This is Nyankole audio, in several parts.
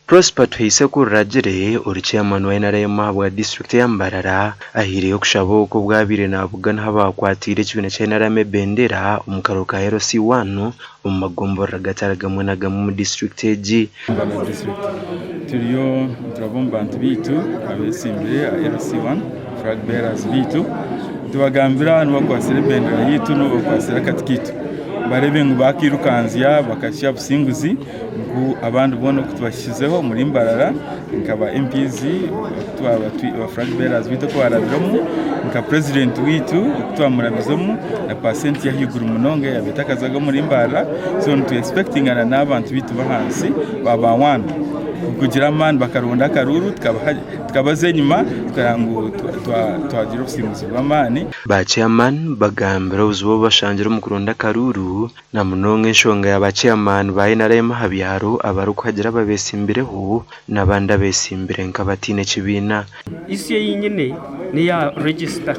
Prosper Tuhaise Kururagire ori Chairman wa NRM ahabwa disiturikiti eya Mbarara ahaireyo okushaba oku obu abaire nabuganaho abakwatiire ekibiina kya NRM ebendera omu karuru ka LC I omu magomborora gatari gamwe na gamwe omu disiturikiti egi. Mbarara district turiyo nituraba omu bantu baitu abetsimbire aha LC I flag bearers baitu nitubagambira nibakwasire ebendera yaitu nibakwasire akati kaitu barebe ngu bakirukanzya bakahitsya obusinguzi. Ngu abandi boona oku tubahikirizeho omuri Mbarara nka ba MPs ba flag bearers baitu oku barabiremu nka president waitu oku twamurabizemu na pasenti y'ahaiguru munonga eyabaire etakazaga omuri Mbarara so nitu expectinga n'abantu baitu b'ahansi ba ba one kugira amaani bakaronda akaruuru tukabaza enyima tukareba ngu twagira obusinguzi bw'amaani. Ba chairman bagambire obuzibu obu bashangire omu kuronda akaruuru Na munonga enshonga ya ba chairman ba nrm aha byaro abarikuhagira ababetsimbireho n'abandi abetsimbire nk'abataine kibiina. Issue ei nyine n'eya register.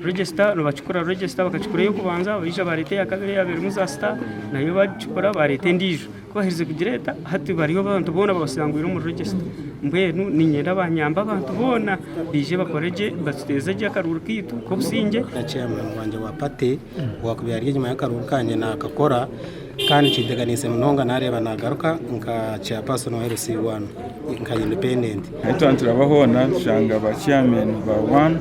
Register nibakikora register bakakikora ey'okubanza baija bareeta eya kabiri eyaaba erimu za star nayo bagikora bareeta endiijo. Ku baherize kugireeta hati bariyo abantu boona babasangwire omu register. Mbwenu niinyenda banyambe abantu boona baije bakore gye batuteeze gye akaruuru kaitu k'obusingye. Na chairman wangye wa party Owaakubaire ari enyima y'akaruuru kangye naakakora kandi kinteganiise munonga naareeba naagaruka nka chairperson wa LC one nka independent. Hati twaba nituraba hoona tushanga ba chairman ba one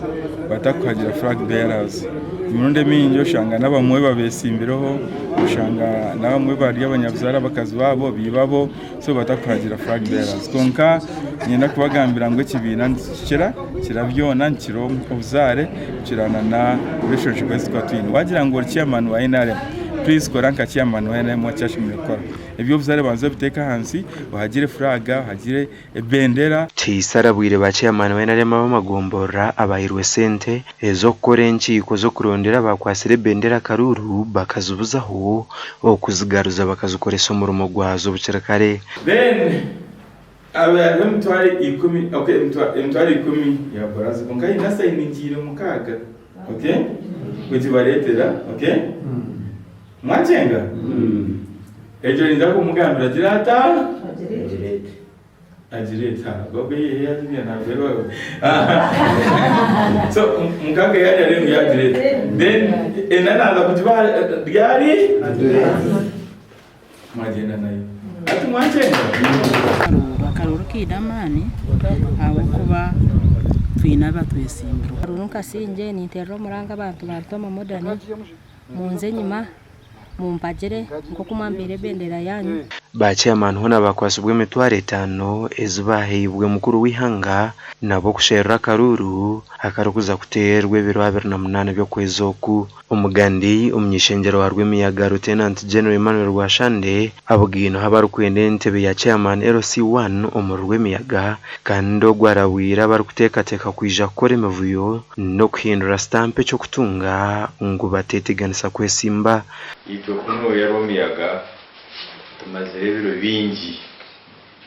batakuhagira flag bearers. Emirundi emingi oshanga n'abamwe babetsimbireho, oshanga n'abamwe bari abanyabuzaare abakazi baabo baibabo so batakuhagira flag bearers. Kwonka niinyenda kubagambira ngu ekibiina nikikira kira byona, nikikira obuzaare, nikikira na relationship ezi turikuba twine. Waagira ngu ori chairman wa NRM, please kora nka chairman wa NRM eki ashemereire kukora. Eby'obuzaare banza obiteeke ahansi, ohagire flag, ohagire ebendera. Tihaisa arabwire ba chairman ba NRM ab'amagomborora abahairwe sente ez'okukora enkiiko z'okurondera abakwatsire ebendera akaruuru bakazibuzaho okuzigaruza bakazikoresa omurimo gwazo bukiri kare. Then hariho 100,000 okay 100,000 ya baraza kwonka haine asayiningiire mukaaga okay kugibareetera okay mwakyenga egyo ninza kumugambira agire ata Agire ati, Gogo ye yaagibya ntabwo eriho. So mukaga yari ari ngu yagire ati. Then ena naza kugibaha ryari? Mwagyenda nayo. Hati mwakyenda? Akaruuru kaine amaani ahabw'okuba twine abatwetsimbirwe. Akaruuru nkasingye ninteerera omuranga abantu ba Ntoma Modern munze enyima. Mumpagire nk'oku mwampiire ebendera yaanyu. Ba chairman hoona baakwatsibwa 50,000 ezi baahaibwe mukuru w'eihanga nabo kusherura akaruuru akarikuza kuteerwa ebiro 28 by'okwezi oku. Omugandi omuny'eishengyero wa Rwemiyaga Lieutenant General Emmanuel Rwashande abugaine abarikwenda entebe ya chairman LC I omuri Rwemiyaga kandi ogu arabwire abarikuteekateeka kwija kukora emivuyo n'okuhindura sitampu eky'okutunga ngu bateeteganisa kwetsimba. Itwe kunuya Rwemiyaga tumazire ebiro bingi,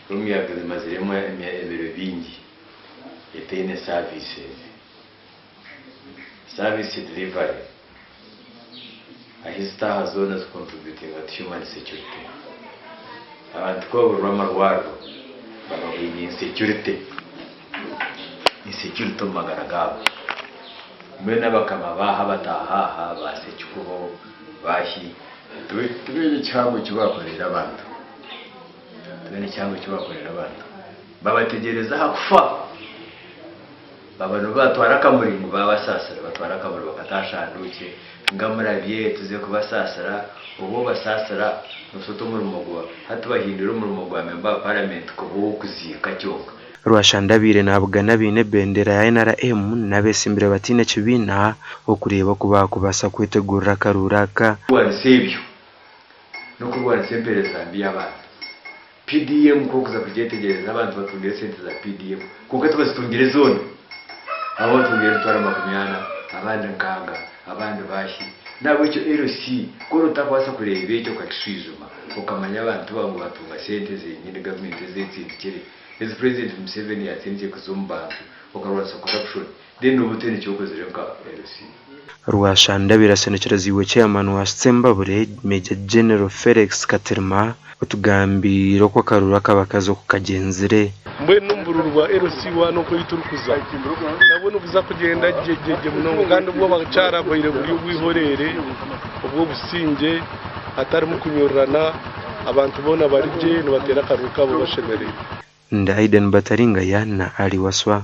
Rwemiyaga zimaziremu ebiro bingi etaine services. Service delivery ahi zitaaha zoona zi contributinga to human security. Abantu ku baburirwa amarwariro baba baine insecurity, insecurity omu magara gaabo. Mbwenu abakama baaha abataaha aha ba Ssekikubo baahi tibaine kihango eki baakoreire abantu, tibaine kihango eki baakoreire abantu. Babategyereza aha kufa. Baba nibo batwara akamuri ngu babasaasira, batwara akamuri bakata aha shanduukye ngu amurabye tuze kubasaasira, obu obasaasira nooshusha oti omurimo gwa hati bahindwire omurimo gwa memba wa paramenti kuba ow'okuziika kyonka. Rwashande abaire nabugana abaine ebendera ya NRM n'abesimbire bataine kibiina okureeba oku baakubaasa kwetegurira akaruuru aka. Kurwanisa ebyo n'okurwanisa empeereza mbi y'abantu. PDM ku orikuza kugyetegyereza abantu batungire esente za PDM kwonka tibazitungire zoona. Abamwe batungire 400,000, abandi nkaaga, abandi baahi. N'ahabw'ekyo LC ku oriba otakubaasa kureeba ekyo okakishwijuma okamanya abantu ba ngu batunga sente zenyini gavumenti ezi etsindikire, ezi Purezidenti Museveni yatsindikire kuza omu bantu okarwanisa corruption then nooba otaine eki okozire nka LC. Rwashande abaire asendekyerezibwe chairman wa Ssembabule Major General Felix Katirima otugambiire oku akaruru akabakazi oku kagyenzire. Mbwenu omu bururu bwa LC1 oku ei turikuza nabwo nibuza kugyenda gye gye gye munonga kandi obwo abakyara baire buri obwihorere obw'obusingye hatarimu kunyururana abantu boona bari gye nibateera akaruru kaabo bashemereirwe. Ndi Aiden Bataringaya na Ali Waswa.